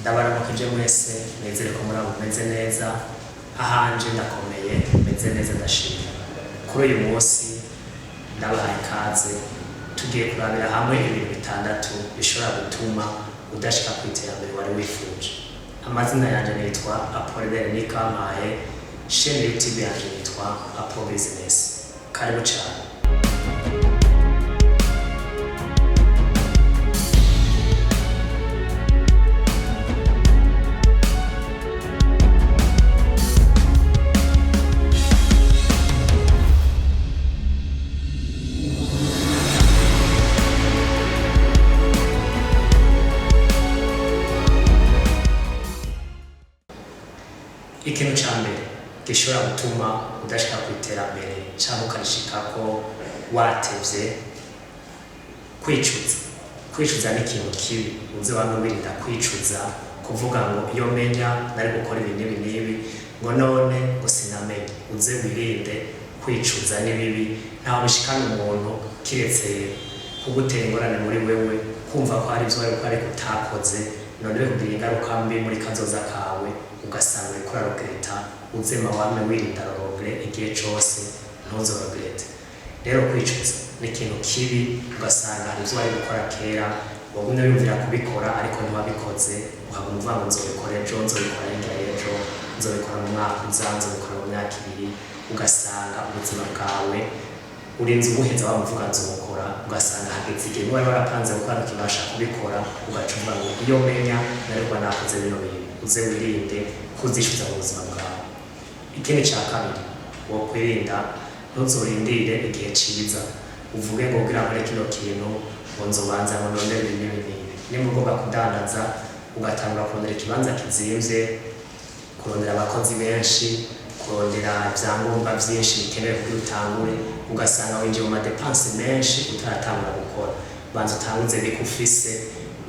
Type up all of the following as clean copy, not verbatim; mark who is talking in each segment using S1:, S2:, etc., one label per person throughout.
S1: Ndabaramukije mwese, nizere ko muri abo mumeze neza. Ahanje ndakomeye, meze neza, ndashima. Kuri uyu munsi ndabahaye ikaze, tugiye kurabira hamwe ibintu bitandatu bishobora gutuma udashika ku iterambere wari wifuje. Amazina yanje nitwa Apollinaire Nikampaye, chaîne YouTube yanje nitwa Apo Business. Karibu cyane. Ikintu ca mbere gishobora gutuma udashika ku iterambere cyangwa ukarishikako watevye: kwicuza. Kwicuza ni ikintu kibi, uze wame wirinda kwicuza, kuvuga ngo iyo menya nari gukora ibi n'ibi n'ibi, ngo none ngo sinamenye. Uze wirinde kwicuza, ni bibi, ntaho bishikana umuntu kiretse kugutera ingorane muri wewe, kumva ko hari ivyo wari gukora ariko utakoze, none bikugira ingaruka mbi muri kazoza kawe, ugasanga uriko uraregretta. Uzema wame wirinda regret igihe cose, ntuzoregrette. Rero kwicuza ni ikintu kibi, ugasanga hari ivyo wari gukora kera, wagumye wiyumvira kubikora ariko ntiwabikoze, ukaguma uvuga ngo nzobikora ejo, nzobikora hirya y'ejo, nzobikora mu mwaka uza, nzobikora mu myaka 2, ugasanga ubuzima bwawe urinze ubuheza wamuvuga nzobukora, ugasanga hageze igihe niba wari warapanze gukora ntukibasha kubikora, ugaca uvuga ngo iyo menya nari kuba nakoze bino bintu. Uze wirinde kuzicuza mu buzima bwawe. Ikindi ca kabiri wokwirinda: ntuzorindire igihe ciza, uvuge ngo kugira nkore kino kintu ngo nzobanza ngo ndondere ibi n'ibi n'ibi. Nimba ugomba kudandaza, ugatangura kurondera ikibanza kizimvye, kurondera abakozi benshi, kurondera ibyangombwa byinshi bikenewe kugira utangure, ugasanga winjiye mu ma dépenses menshi utaratangura gukora. Banza utanguze bike ufise,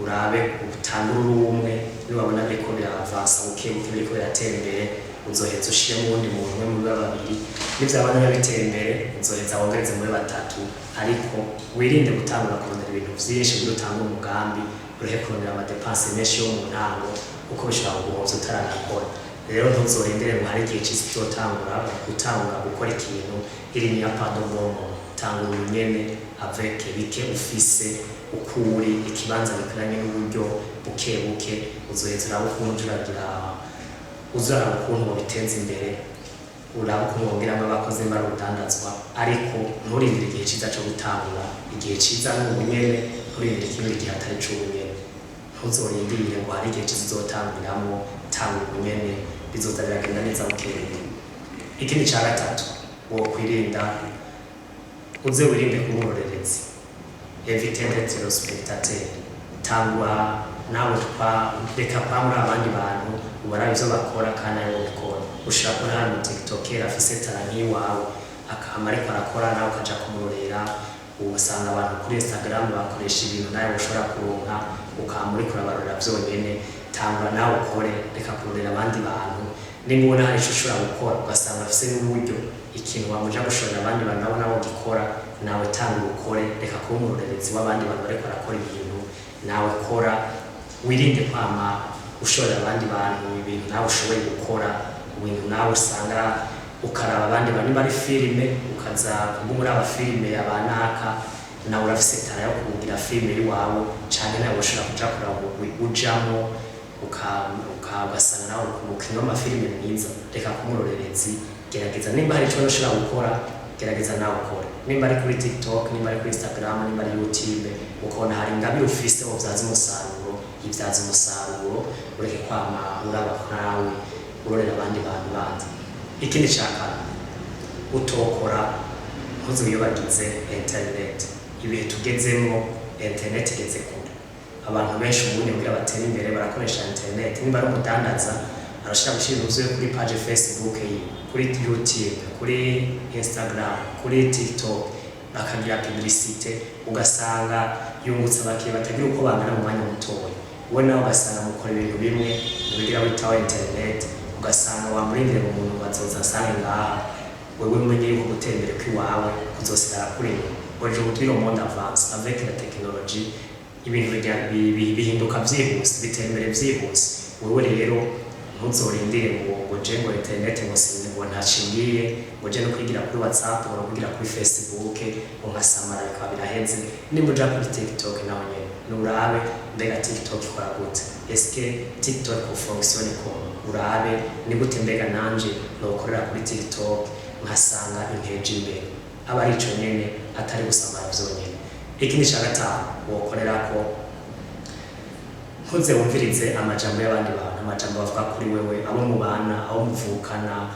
S1: urabe, utangure uri umwe. Niwabona biriko biravansa buke buke, biriko biratera imbere, uzoheza ushiremo uwundi muntu umwe muri babiri. Nivyabandanya bitera imbere, uzoheza wongereze muri batatu. Ariko wirinde gutangura kurondera ibintu vyinshi kugira utangure umugambi, urehe kurondera ama dépenses menshi yo mu ntango, kuko bishobora kuguhomvya utaranakora. Rero ntuzorindire ngo hari igihe ciza uzotangura gutangura gukora ikintu. Il n'y a pas de bon moment. Tangura ubunyene avec bike ufise, ukuri ikibanza gikwiranye n'uburyo buke buke, uzoheza urabe ukuntu uja uragira, uzaraba ukuntu wobiteza imbere, uraba ukuntu wongeramwo abakozi bari urudandazwa, ariko nturindire igihe ciza co gutangura. Igihe ciza ni ubunyene, nturindire ikindi gihe atari c'ubunyene. Ntuzorindire ngo hari igihe ciza uzotanguriramo. Tangura ubunyene, bizoza biragenda neza buke buke. Ikindi ca gatatu wokwirinda: uze wirinde kuba umurorerezi, éviter d'être le spectateur. Tangura nawe, twa reka kwa muri abandi bantu, ubara ivyo bakora kandi nawe ubikora. Ushobora kubona hari umu tiktoker afise talent nk'iwawe, akama ariko arakora, nawe ukaja kumurorera. Usanga abantu kuri Instagram bakoresha ibintu nawe ushobora kuronka, ukama uriko urabarorera vyonyene. Tangura nawe ukore, reka kurorera abandi bantu. Nimba ubona hari ico ushobora gukora, ugasanga afise n'uburyo ikintu wamuja gushorera abandi bantu nabo nawe ugikora, nawe tangura ukore. Reka kuba umurorerezi w'abandi bantu bariko barakora ibintu, nawe kora. Wirinde kwama ushorera abandi bantu ibintu nawe ushoboye gukora, ibintu nawe usanga ukaraba abandi bantu. Niba ari filime, ukaza kuguma uraba filime abanaka, nawe urafise talent yo kugira filime iwawe, canke nawe ushobora kuja kuraba umugwi ujamwo, ugasanga nawe umukinyi w'amafilime mwiza. Reka kuba umurorerezi, gerageza. Nimba hari ico ushobora gukora, gerageza nawe ukore. Nimba ari kuri TikTok, nimba ari kuri Instagram, nimba ari YouTube, ukabona hari ingabire ufise wobyaza umusaruro, ibyaza umusaruro. Ureke kwama uraba nawe urorera abandi bantu bandi. Ikindi ca kane utokora: ntuziwibagize internet. Ibihe tugezemwo, internet igeze kure. Abantu benshi ubundi kugira batere imbere barakoresha internet. Niba ari umudandaza, arashobora gushyira ibintu vyiwe kuri page Facebook yiwe, kuri YouTube, kuri Instagram, kuri TikTok, bakagira publicité, ugasanga yungutse abakiriya batagira uko bangana mu mwanya mutoya. Wowe nawe ugasanga mukora ibintu bimwe, ntibigira witaho internet, ugasanga wamurindire mu muntu bazoza asange ngaha. Wewe umenye yuko gutera imbere kw'iwawe kuzosigara kuri inyuma. Aujourd'hui, le monde avance avec la technologie. Ibintu bihinduka vyihuse, bitera imbere vyihuse. Wewe rero ntuzorindire ngo je ngo internet ngo sinzi ngo ntacingiye, ngo je no kwigira kuri WhatsApp, ngo no kwigira kuri Facebook, ngo nkasamara bikaba biraheze. Nimba uja kuri TikTok naho nyene, nurabe mbega TikTok ikora gute, eske TikTok fonctionne comment, urabe ni gute mbega nanje nokorera kuri TikTok nkasanga inteje imbere. Aba ari ico nyene, atari gusamara vyonyene. Ikindi ca gatanu wokorerako, ntuze wumvirize amajambo y'abandi bantu, amajambo bavuga kuri wewe, abo mubana, abo muvukana,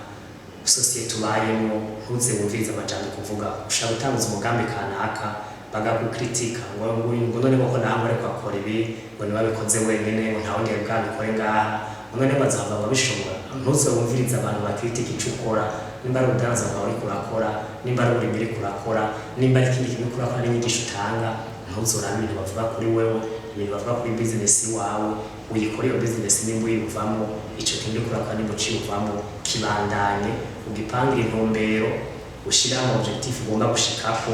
S1: société ubayemo. Ntuze wumvirize amajambo kuvuga. Ushaka gutanguza umugambi kanaka, bagakukritika ngo none koko nawe ariko akora ibi, ngo niba bikoze wenyene, ngo ntawundi bwabikore ngaha, ngo none bazahava babishobora. Ntuze wumvirize abantu bakritika ico ukora. Nimba ari ubudandaza bwawe uriko urakora, nimba ari uburimyi uriko urakora, nimba ari ikindi kintu uriko urakora n'inyigisho utanga, ntuzurabe ibintu bavuga kuri wewe, ibintu bavuga kuri business iwawe. Uyikore iyo business nimba uyivamo, ico kintu uriko urakora nimba uciyuvamo, kibandanye, ugipangire intumbero, ushire ama objectif ugomba gushikako,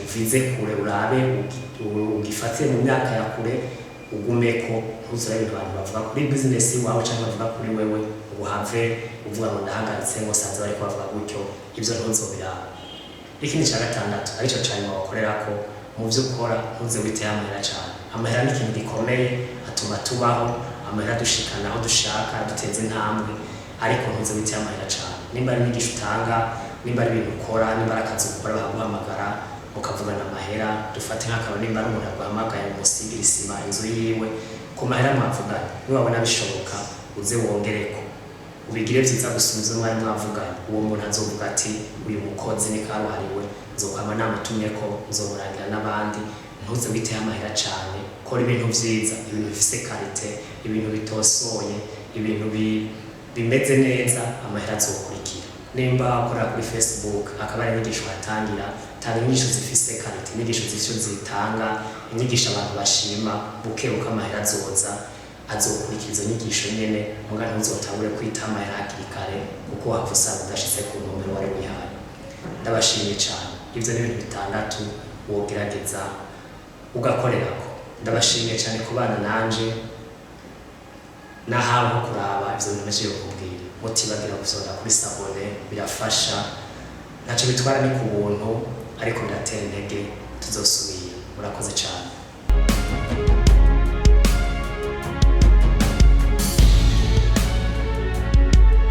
S1: uvize kure, urabe ugifatire mu myaka ya kure, ugumeko. Ntuzurabe ibintu abantu bavuga kuri business iwawe canke bavuga kuri wewe, ngo uhave uvuga ngo ndahagaritse, ngo sanze bariko bavuga gutyo. Ivyo ntuzobiraba. Ikindi ca gatandatu, arico ca nyuma wakorerako mu vyo ukora, ntuze witeho amahera cane. Amahera ni ikintu gikomeye, atuma tubaho, amahera adushikana aho dushaka, duteza intambwe, ariko ntuze witeho amahera cane. Nimba ari inyigisho utanga, nimba ari ibintu ukora, nimba ari akazi ukora, bakaguhamagara mukavugana amahera, dufate nk'akaba nimba ari umuntu aguhamagaye ngo umusigire isima inzu yiwe, ku mahera mwavuganye, niwabona bishoboka uze wongereko, ubigire vyiza gusumba ivyo mwari mwavuganye. Uwo muntu azovuga ati: "Uyu mukozi ni karuhariwe, nzokwama namutumyeko, nzomurangira n'abandi." Ntuze witeho amahera cane. Kora ibintu vyiza, ibintu bifise qualité, ibintu bitosoye, ibintu bimeze neza, amahera azokurikira. Nimba ukorera kuri Facebook, akaba ari inyigisho watangira, tanga inyigisho zifise qualité, inyigisho zifise icyo zitanga, inyigisho abantu bashima. Buke buke amahera azoza, azokurikira izo nyigisho nyene. Muga ntuzotangure kwita amahera hakiri kare, kuko wahava usanga udashitse ku ntumbero wari wihaye. Ndabashimiye cane. Ivyo ni ibintu bitandatu wogerageza ugakorerako. Ndabashimiye cane kubana nanje nahawe nko kuraba ivyo bintu mejeje kukubwira. Mutibagira gusonda kuri s'abonner, birafasha, ntaco bitwara, ni ku buntu, ariko biratera intege. Tuzosubira. Murakoze cane.